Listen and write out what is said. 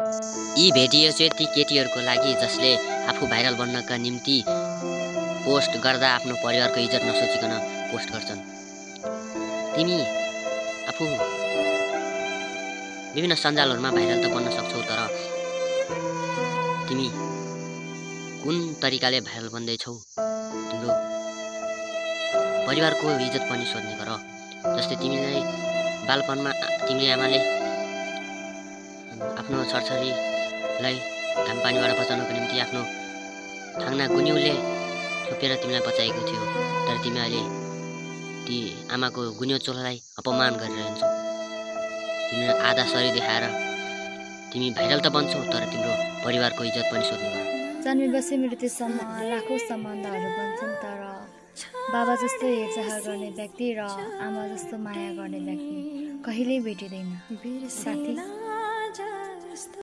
यी भेटियो चाहिँ ती केटीहरूको लागि जसले आफू भाइरल बन्नका निम्ति पोस्ट गर्दा आफ्नो परिवारको इज्जत नसोचिकन पोस्ट गर्छन्। तिमी आफू विभिन्न सञ्जालहरूमा भाइरल त बन्न सक्छौ, तर तिमी कुन तरिकाले भाइरल बन्दैछौ तिम्रो परिवारको इज्जत पनि सोध्ने गर। जस्तै तिमीलाई बालपनमा तिम्रो आमाले आफ्नो छोरछोरीलाई घाम पानीबाट बचाउनको निम्ति आफ्नो थाङ्ना गुन्युले छोपेर तिमीलाई बचाएको थियो, तर तिमी अहिले ती आमाको गुन्यो चोलालाई अपमान गरिरहन्छौ। तिम्रो आधा शरीर देखाएर तिमी भाइरल त बन्छौ, तर तिम्रो परिवारको इज्जत पनि सोध्ने गर। जन्मेपछि मृत्युसम्म लाखौँ सम्बन्धहरू बन्छन्, तर बाबा जस्तो हेरचाह गर्ने व्यक्ति र आमा जस्तो माया गर्ने व्यक्ति कहिल्यै भेटिँदैन साथी।